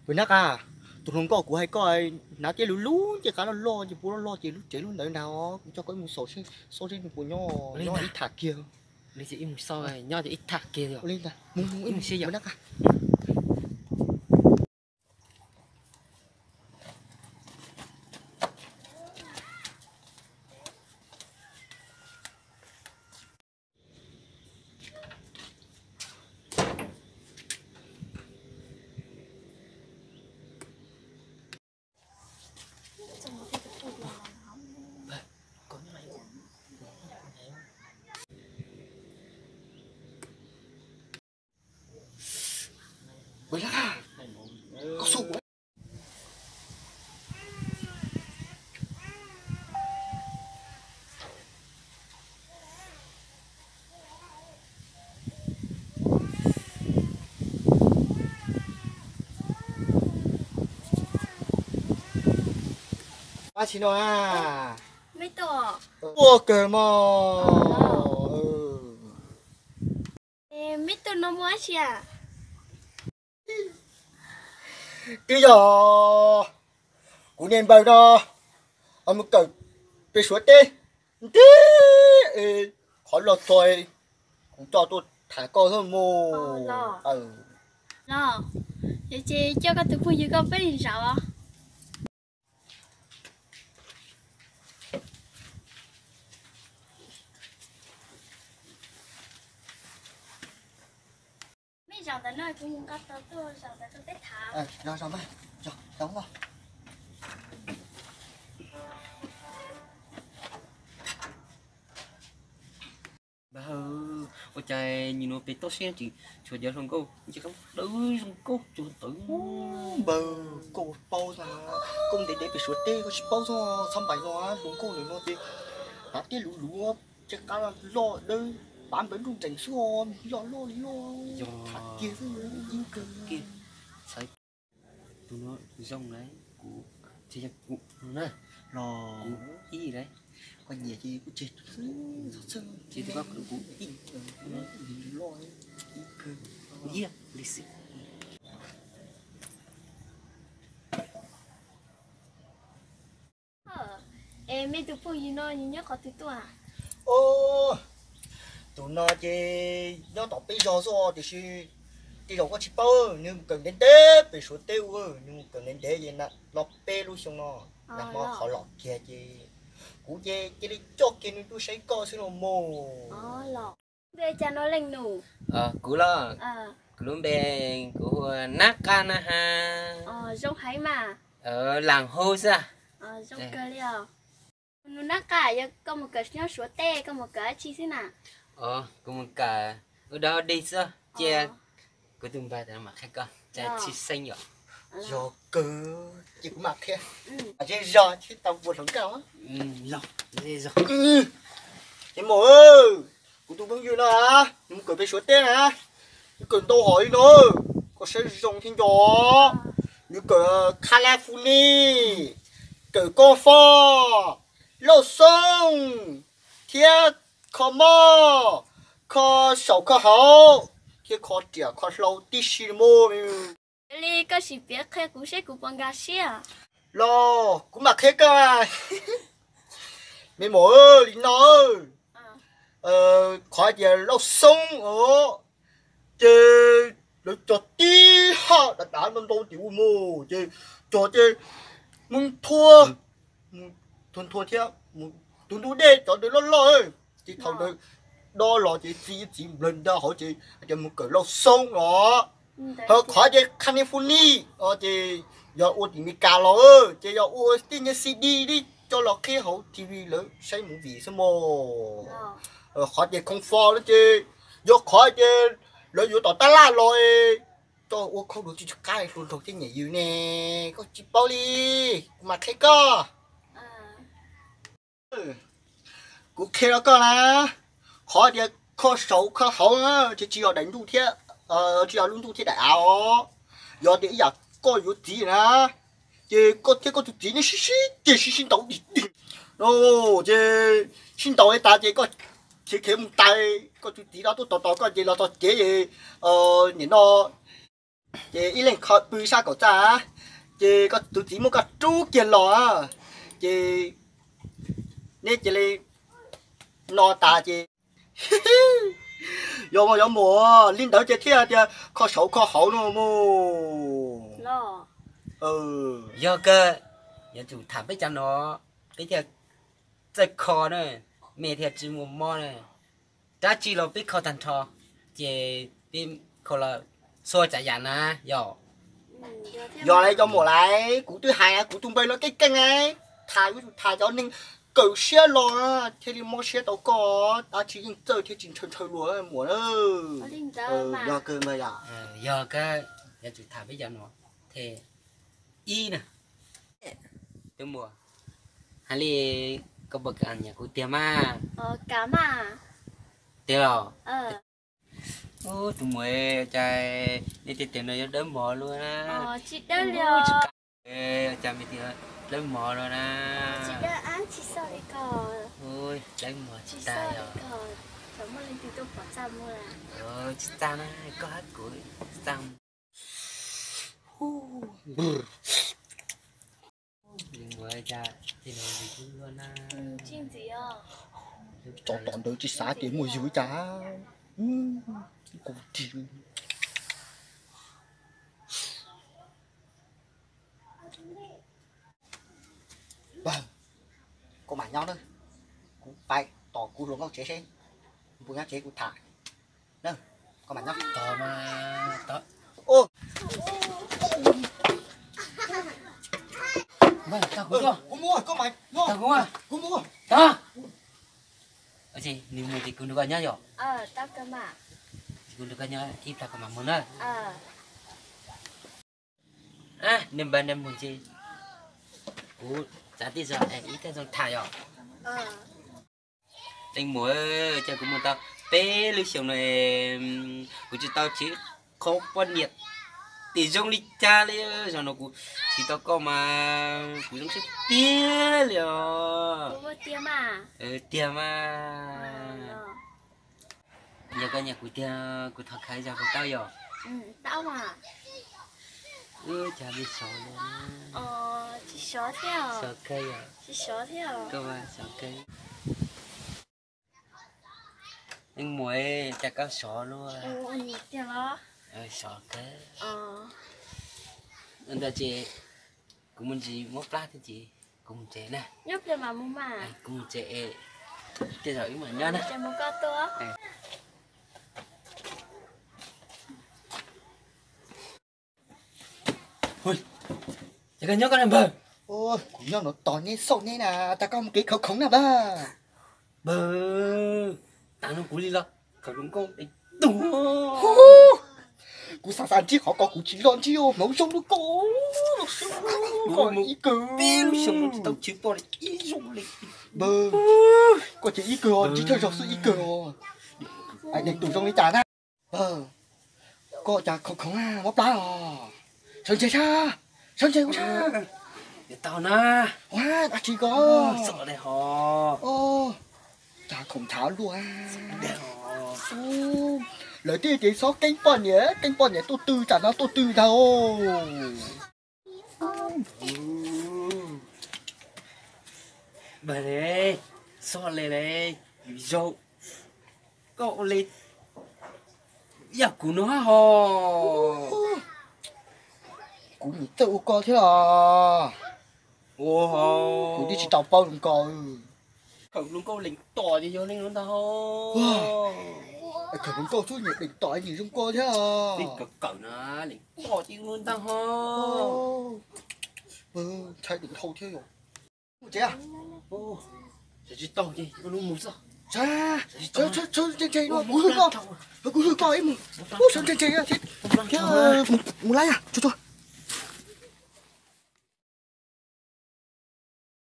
Npawg Nab Qa, tus hluas nkauj kuv hais koj hnav tiab luv luv ncej qab loj loj ces puv loj loj ces lub tsev lub ntawd ntag os, kuv coj koj mus xauj seb, xauj seb nws puas nyob, nyob ib thaj kiag. Li ces ib mus xauj nyob ces ib thaj kiag li os. Mus mus ib mus seb yom. Dab tsi no a? Tuaj kawg mog. Twb yog kuv niag npawg no mus kawm pem Suav teb ntev, qhov loj txog kuv coj tuaj tham koj xwb mus. Los, ces coj koj tus phooj ywg koj peb zaum. Mej zaum ntawm no kuv mus nqa tau tuaj zaum ntawd rau peb tham. Npawg, ua cas nyuam nuav pem toj siab tseem tshuav cov hluas nkauj ncej qab dawb zoo nkauj tsuag tawv. Npawg, koj paub xwb, koj ntev ntev pem Suav teb koj tsis paub xwb, txhob npais no, hluas nkauj ntawm no ces hnav tiab luv luv, ncej qab loj dawb, pav npawg nruj nrees xwb os, loj loj li loj. Tham kiag xwb, ib kawg. Tus no zoo lawm, kuv, kuv na, los kuv ib lawm. Koj nyiam ces kuv tseg xwb, ces koj kuv ib, loj ib kawg, kuv ib li xwb. Es mej tus phooj ywg no nws nyob qhov twg tuaj? Tus no ces nyob tom peb zos xwb tiam sis tej zaum koj tsis paub, nws mus kawm ntev ntev pem Suav teb ua, nws mus kawm ntev ntev ces los peb lub xyoo no, nag hmo qhov los kiag ces kuv ces cia li coj kiag nws tuaj saib koj xwb los mus. Npe cas no leej nus? Kuv los, kuv lub npe, kuv hu ua Nab Qa na has. Zoo heev mas. Lam hu xwb. Zoo kawg li os. Nus Nab Qa, yog koj mus kawm nyob Suav teb koj mus kawm dab tsi xwb na? Kuv mus kawm ua dog dig xwb, cia kuv tus npawg mam qhia koj, cas tsis xeeb yom. Yog kawg, ces kuv mam qhia. Zej zog thiab tau puas hluas nkauj. Los, zej zog. Ces mas, kuv tus phooj ywg no, nws mus kawm pem Suav teb na, nws kawm ntau hom li no, koj saib zoo thiab nco. Nws kawm California, kawm koob foob, lauj xoob, thiab kho mob, kho saum kho hauv, thiab kho riam kho hlau tib si li mus. Yog li koj sim piav qhia kuv seb kuv puas nkag siab. Los kuv mam qhia koj. Me maum, li no, qhov tias lauj xoob os, ces lawv cog tib haj dav dav ntau ntau tim ua mus ces cog ces mus nthua, nthua nthua thiab tus ntug dej cov ntawd loj loj, ces thaum ntawd dob los ces txiv txiv nplawg nta hauv ces hais tias mus kawm lauj xoob los. Ho qhov tias California ces yog ua tim Meskas los, ces yog ua tej niag C D li coj los qhib hauv T V lawv saib movie xwb mog. Qhov tias koob foob no ces yog qhov tias lawv yuav tom tab laj los, coj ua khau dua tsis qab hluas nraug thiab niam yus ne, koj tsis paub li, kuv mam qhia koj. Kuv qhia rau koj na, qhov tias kho saum kho hauv na, ces tsis yog daim ntuj thiab, tsis yog lub ntuj thiab daim av os. Yog tias ib yam koj yuav txiv na, ces koj thiab koj tus txiv nej sib sib ceg sib sib ntaus dim dim, ces sib ntaus tas ces koj khiav khiav mus tas, koj tus txiv no tuaj tos tos koj ces los txog kev, nim no Ces ib leeg kho pw sab kaum txaj, ces koj tus txiv muab koj rub kiag los, ces neb cia li no tas ces yog mas yog muam, li ntawd ces thiaj tias kho saud kho hauv no mus. Yog kawg, yuav tsum tham peb cov no, peb thiaj txawj kho na, me thiaj tsis muaj mob na. Dab tsi los peb kho tag nrho, ces peb kho los txhua tsav yam na yog. Yog lawm cov muam lawm, kuv twb hais kuv tus npawg no keej keej, tham yuav tsum tham cov neeg kawm siab los thiaj li mob siab tau koj, dab tsi yeej txawj thiab tsis ntshaw ntshaw luag muam. Yog kawg npawg yom. Yog kawg, yuav tsum tham peb cov no. Ib na, tus muam, hais li koj puas kam nyiam kuv tiag mas? Tiag los? Ub, tus muam, cas nej tias tias no yuav dawb mos luaj na. Cas me tias dawb mos luaj na. Dawb mos tsis tas yog. Tsis tas na, koj hab kuv tsis tas. Txog tom ntawd tsis xav tias muaj yus cas. Kuv tig. Koj mam nyob na, kuv pais tos kuv hluas nkauj tsev seb, npus nyob tsev kuv tham na. Koj mam nyob. Tos mas, tos. Kuv mus, koj mam nyob. Kuv mus. Tos. Nws mus ces kuv nrog koj nyob yom? Ces kuv nrog koj nyob ib pliag koj mam mus na. Neb npawg neb mus ces kuv xav tij zog ib teg zoo tham yom. Leej muam, cas kuv mus tau peb lub xyoos no kuv tsis tau txiv qhov poj niam tim zoo li cas li. Zaum no kuv txiv tau koj mas kuv zoo siab tiag li os. Tiag mas. Yog koj nyiam kuv tiag kuv thov khav zog puas tau yom? Wb cas me sov luaj. Sov kawg yom. Koj mas sov kawg. Leej muam, cas koj sov luaj. Sov kawg. Ntawd ces kuv mus ntsis muab plab thiab ces kuv mus tsev na. Kuv mus tsev es tej zaum wb mam nyob na. Ces koj nyob koj na npawg. Kuv nyob no tos neb xauj neb na, tas koj mus kev khawv khoom na npawg. Npawg, tas no kuv li los khawv hluas nkauj es tuag. Kuv xav xav ntsib qhov ko kuv tsis los ntsib hmoov zoo li koj. Ib kawg peb lub xyoos no tsis tau tshwv poj li ib zaug li. Npawg, koj ces ib kawg os, ntsib thawj zaug xwb ib kawg os. Deev tus zoo li cas na. Koj cas khoom khoom mob plab os. Sawv ntseg sab, sawv ntseg ua sab. Tau na. Ua dab tsi ko. Txom li ho. Cas khoom nchav luaj. Lawv twb tias xob keeb poj niam, keeb poj niam tuaj twg, tsam no tuaj twg ntag. Npawg le, xob le le, yus zaug koj ua le yam kuv no hos. Kuv nim txawj ua koj thiab los. Ua ho. Kuv twb tsis tau paub zoo ko. Khawv hluas nkauj leej tom ces yog leej no ntag hos. Khawv hluas nkauj xwb nyiam leej tom nyiam zoo ko thiab. Leej kawm kawm na, leej tom ces yog leej no ntag hos. Ntshai leej dhau thiab yom. Mus tsev. Tsis tau ces mus xwb. Kuv hwj koj, kuv hwj koj ib mus. Sawv ntseg ntseg thiab, mus laib, tsuag tsuag.